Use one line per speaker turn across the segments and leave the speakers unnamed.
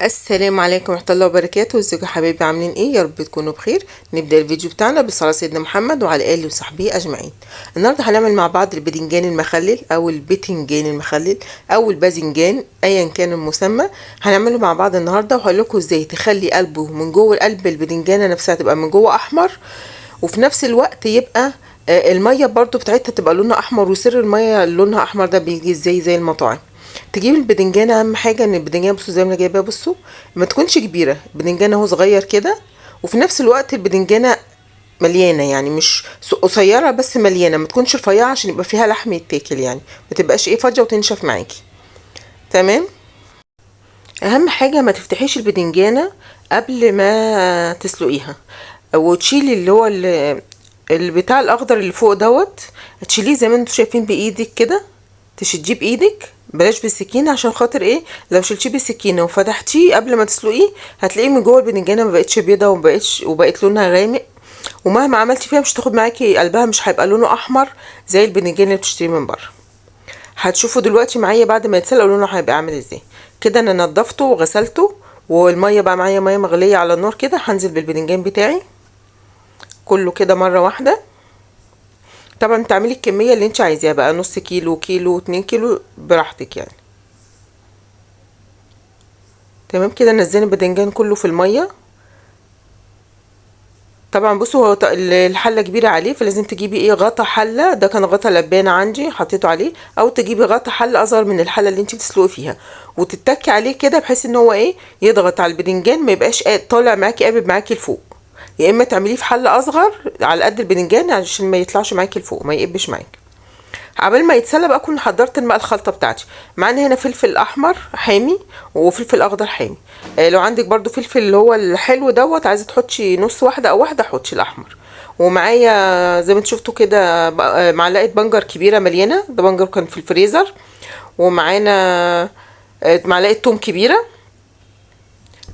السلام عليكم ورحمة الله وبركاته. ازيكم يا حبايبي، عاملين ايه؟ يا رب تكونوا بخير. نبدأ الفيديو بتاعنا بالصلاة على سيدنا محمد وعلى آله وصحبه أجمعين. النهارده هنعمل مع بعض البدنجان المخلل أو البتنجان المخلل أو الباذنجان أيا كان المسمى. هنعمله مع بعض النهارده وهقول لكم ازاي تخلي قلبه من جوه، القلب البدنجانة نفسها تبقى من جوه أحمر، وفي نفس الوقت يبقى المية برضو بتاعتها تبقى لونها أحمر. وسر المية اللي لونها أحمر ده بيجي ازاي؟ زي المطاعم. تجيب البدنجان، اهم حاجة ان البدنجان بصوا زي ما انا جايباها، بصوا ما تكونش كبيرة، البدنجان اهو صغير كده، وفي نفس الوقت البدنجانه مليانة، يعني مش قصيرة بس مليانة، ما تكونش رفيعة عشان يبقى فيها لحم يتاكل، يعني ما تبقاش ايه فاضية وتنشف معاكي. تمام. اهم حاجة ما تفتحيش البدنجانه قبل ما تسلقيها، وتشيلي اللي هو البتاع الاخضر اللي فوق دوت، تشيليه زي ما انتم شايفين بايدك كده، تشديه بايدك، بلاش بالسكينة، عشان خاطر ايه؟ لو شلتيه بالسكينة وفتحتيه قبل ما تسلقيه هتلاقيه من جوه البدنجانه ما بقتش بيضة وبقت لونها غامق، ومهما عملتي فيها مش هتاخد معاكي قلبها، مش هيبقى لونه احمر زي البدنجان اللي بتشتريه من بره. هتشوفوا دلوقتي معايا بعد ما يتسلق لونه هيبقى عامل ازاي. كده انا نضفته وغسلته، والمية بقى معايا مية مغليه على النار كده، هنزل بالبدنجان بتاعي كله كده مرة واحدة. طبعا تعملي الكمية اللي انت عايزاها بقى، نص كيلو، كيلو، 2 كيلو، براحتك يعني. تمام كده. نزلنا البدنجان كله في المية. طبعا بصوا هو الحلة كبيرة عليه، فلازم تجيبي ايه غطا حله، ده كان غطا لبانه عندي حطيته عليه، او تجيبي غطا حله اصغر من الحلة اللي انت بتسلقي فيها، وتتكي عليه كده بحيث ان هو ايه يضغط على البدنجان، ما يبقاش طالع معاكي قابب معاكي لفوق. يا اما تعمليه في حله اصغر على قد البدنجان عشان ما يطلعش معاكي لفوق، ما يقبش معاكي. عبال ما يتسلى بقى اكون حضرت بقى الخلطة بتاعتي. معانا هنا فلفل احمر حامي وفلفل اخضر حامي. لو عندك برضو فلفل اللي هو الحلو دوت، عايزه تحطي نص واحدة او واحدة حطي الاحمر. ومعايا زي ما انتوا شفتوا كده معلقه بنجر كبيرة مليانة، ده بنجر كان في الفريزر. ومعانا معلقه توم كبيرة،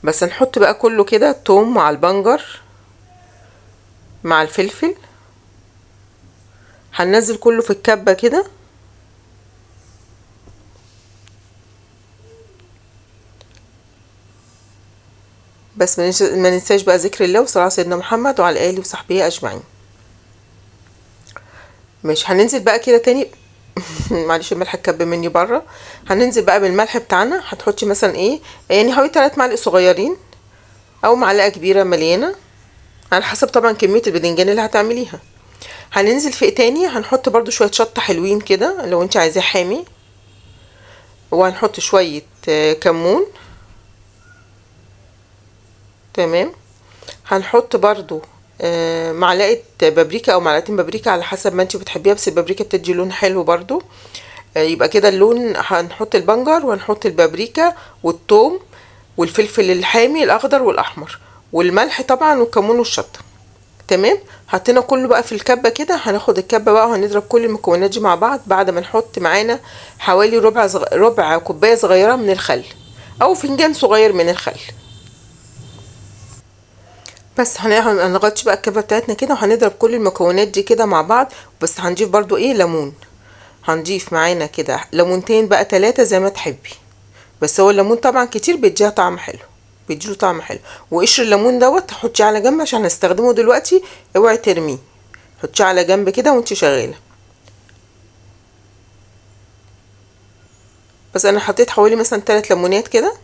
بس هنحط بقى كله كده التوم مع البنجر مع الفلفل، هننزل كله في الكبه كده. بس ما ننساش بقى ذكر الله وصلاة على سيدنا محمد وعلى آله وصحبه أجمعين. ماشي، هننزل بقى كده تاني. معلش الملح اتكب مني بره. هننزل بقى بالملح بتاعنا، هتحطي مثلا ايه يعني حوالي 3 معالق صغيرين او معلقه كبيرة مليانة على حسب طبعا كمية البدنجان اللي هتعمليها. هننزل في ايه تاني، هنحط برضو شوية شطه حلوين كده لو انت عايزاه حامي، وهنحط شوية كمون. تمام. هنحط برضو معلقه بابريكا او معلقتين بابريكا على حسب ما انت بتحبيها، بس البابريكا بتدي لون حلو برضو. يبقى كده اللون، هنحط البنجر وهنحط البابريكا والثوم والفلفل الحامي الاخضر والاحمر والملح طبعا والكمون والشطه. تمام. حطينا كله بقى في الكبه كده. هناخد الكبه بقى وهنضرب كل المكونات دي مع بعض بعد ما نحط معانا حوالي ربع كوباية صغيرة من الخل او فنجان صغير من الخل. بس هنغطي بقى الكبه بتاعتنا كده وهنضرب كل المكونات دي كده مع بعض. بس هنضيف برضو ايه ليمون، هنضيف معانا كده ليمونتين بقى 3 زي ما تحبي، بس هو الليمون طبعا كتير بيديها طعم حلو، بيديله طعم حلو. وقشر الليمون دوت تحطيه على جنب عشان هنستخدمه دلوقتي، اوعي ترميه، حطيه على جنب كده وانتي شغالة. بس انا حطيت حوالي مثلا 3 ليمونات كده.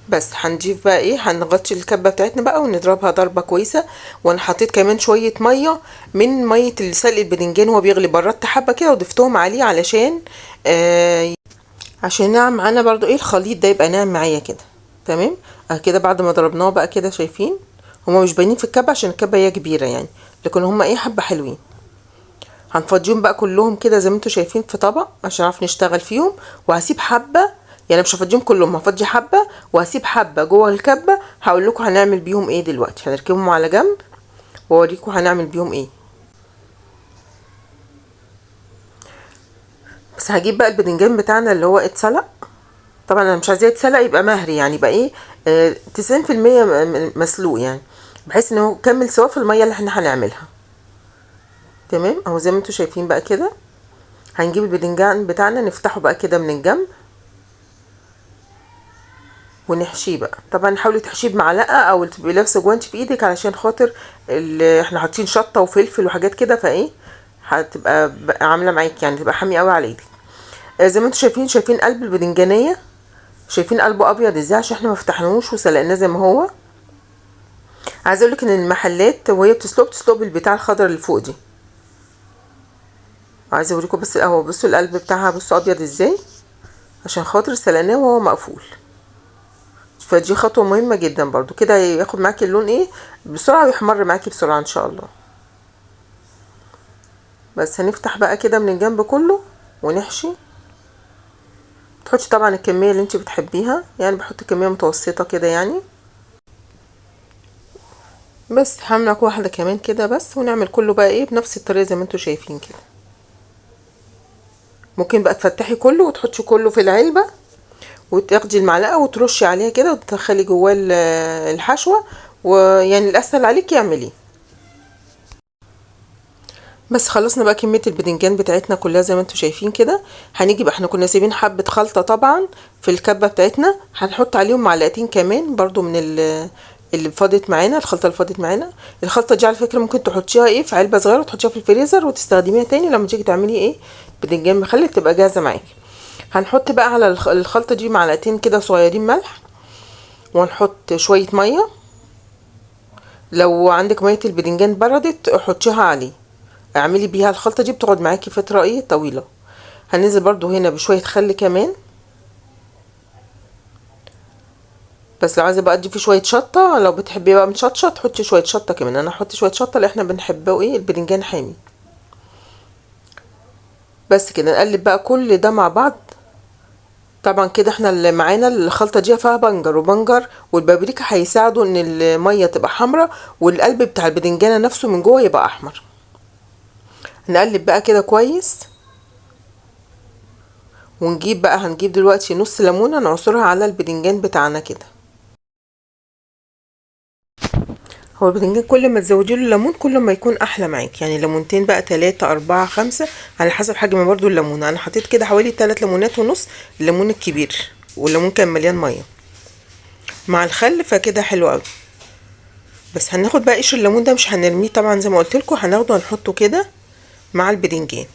بس هنضيف بقى ايه، هنغطي الكبه بتاعتنا بقى ونضربها ضربه كويسة. وانا حطيت كمان شوية مية من مية سلق البدنجان وهو بيغلي، بردت حبه كده وضفتهم عليه عشان نعم معانا برضو ايه الخليط ده يبقى ناعم معايا كده. تمام. كده بعد ما ضربناه بقى كده، شايفين هما مش باينين في الكبه عشان الكبه هي كبيرة يعني، لكن هما ايه حبه حلوين. هنفضيهم بقى كلهم كده زي ما انتم شايفين في طبق عشان نعرف نشتغل فيهم. وهسيب حبه، يعني مش هفضيهم كلهم، هفضي حبه وهسيب حبه جوه الكبه. هقول لكم هنعمل بيهم ايه دلوقتي، هنركبهم على جنب واوريكم هنعمل بيهم ايه. بس هجيب بقى البدنجان بتاعنا اللي هو اتسلق، طبعا انا مش عايزاه يتسلق يبقى مهري، يعني يبقى ايه 90% مسلوق، يعني بحيث ان هو كمل سوا في المية اللي احنا هنعملها. تمام اهو زي ما انتوا شايفين بقى كده. هنجيب البدنجان بتاعنا نفتحه بقى كده من الجنب ونحشيه بقى. طبعا حاولي تحشيه بمعلقه او تبقي لابسه جوانتي في ايدك علشان خاطر احنا حاطين شطه وفلفل وحاجات كده، فايه هتبقى عامله معاكي يعني، تبقى حامية قوي على ايدك. زي ما انتوا شايفين قلب البدنجانيه، شايفين قلبه ابيض ازاي عشان احنا ما فتحناهوش وسلقناه زي ما هو. عايزه اقول لك ان المحلات وهي بتسلق بالبتاع الخضر اللي فوق دي. عايزه اوريكم بس اهو، بصوا القلب بتاعها، بصوا ابيض ازاي عشان خاطر سلقناه وهو مقفول. فدي خطوة مهمة جدا برضو كده، ياخد معاكي اللون ايه بسرعة ويحمر معاكي بسرعة ان شاء الله. بس هنفتح بقى كده من الجنب كله ونحشي. تحطي طبعا الكمية اللي انت بتحبيها، يعني بحط كمية متوسطه كده يعني. بس هعمل واحدة كمان كده بس، ونعمل كله بقى ايه بنفس الطريقة زي ما انتوا شايفين كده. ممكن بقى تفتحي كله وتحطي كله في العلبة وتاخدي المعلقة وترشي عليها كده وتدخلي جواه الحشوه، ويعني الاسهل عليكي اعمليه. بس خلصنا بقى كمية البدنجان بتاعتنا كلها زي ما انتوا شايفين كده. هنيجي بقى، احنا كنا سايبين حبه خلطه طبعا في الكبه بتاعتنا، هنحط عليهم معلقتين كمان برضو من اللي فاضت معانا، الخلطة اللي فاضت معانا. الخلطة دي على فكرة ممكن تحطيها ايه في علبة صغيرة وتحطيها في الفريزر وتستخدميها تاني لما تيجي تعملي ايه بدنجان مخلل، تبقى جاهزة معاكي. هنحط بقى على الخلطة دي معلقتين كده صغيرين ملح، ونحط شوية مية. لو عندك مية البدنجان بردت حطيها عليه، اعملي بيها الخلطة دي، بتقعد معاكي فترة ايه طويلة. هننزل برضو هنا بشوية خل كمان، بس لو عايزه بقى تضيفي شوية شطه، لو بتحبي بقى مشطشط حطي شوية شطه كمان. انا هحط شوية شطه اللي احنا بنحبه ايه البدنجان حامي. بس كده نقلب بقى كل ده مع بعض. طبعا كده احنا اللي معانا الخلطة دي فيها بنجر، وبنجر والبابريكا هيساعدوا ان المية تبقى حمراء والقلب بتاع البدنجانه نفسه من جوه يبقى احمر. نقلب بقى كده كويس، ونجيب بقى، هنجيب دلوقتي نص ليمونه نعصرها على البدنجان بتاعنا كده. هو البدنجان كل ما تزودي له ليمون كل ما يكون احلى معاك، يعني ليمونتين بقى، 3 4 5 على حسب حجم برضو الليمونه. انا حطيت كده حوالي 3 ليمونات ونص، الليمون الكبير، والليمون كان مليان مية مع الخل، فكده حلو قوي. بس هناخد بقى قشر الليمون ده مش هنرميه طبعا زي ما قلت لكم، هناخده هنحطه كده مع البدنجان،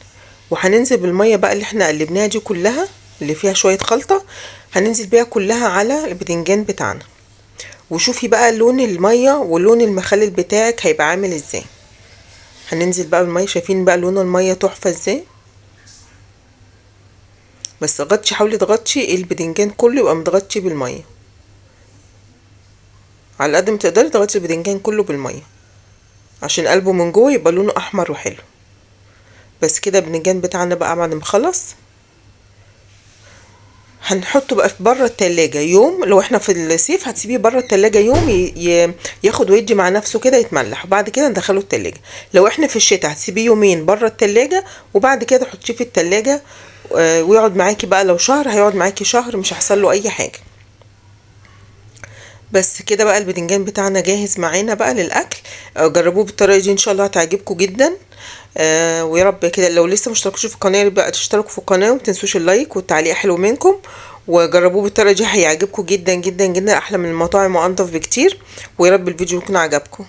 وهننزل بالمية بقى اللي احنا قلبناها دي كلها اللي فيها شوية خلطه، هننزل بيها كلها على البدنجان بتاعنا. وشوفي بقى لون المية ولون المخلل بتاعك هيبقى عامل ازاي. هننزل بقى بالمية، شايفين بقى لون المية تحفة ازاي. بس غطي، حاولي تغطي البدنجان كله يبقى متغطي بالمية على قد ما تقدري، تغطي البدنجان كله بالمية عشان قلبه من جوه يبقى لونه احمر وحلو. بس كده البدنجان بتاعنا بقى بعد ما خلص هنحطه بقى في بره التلاجة يوم. لو احنا في الصيف هتسيبيه بره التلاجة يوم ياخد ويدي مع نفسه كده يتملح، وبعد كده ندخله التلاجة. لو احنا في الشتاء هتسيبيه يومين بره التلاجة وبعد كده تحطيه في التلاجة ويقعد معاكي بقى، لو شهر هيقعد معاكي شهر مش هيحصل له اي حاجة. بس كده بقى البدنجان بتاعنا جاهز معانا بقى للاكل. جربوه بالطريقة دي ان شاء الله هتعجبكم جدا. ويا رب كده لو لسه مشتركوش في القناة بقى تشتركوا في القناة، ومتنسوش ال like والتعليق حلو منكم، وجربوه بالطريقة دي هيعجبكم جدا جدا جدا، احلى من المطاعم وانضف بكتير. ويا رب الفيديو يكون عجبكم.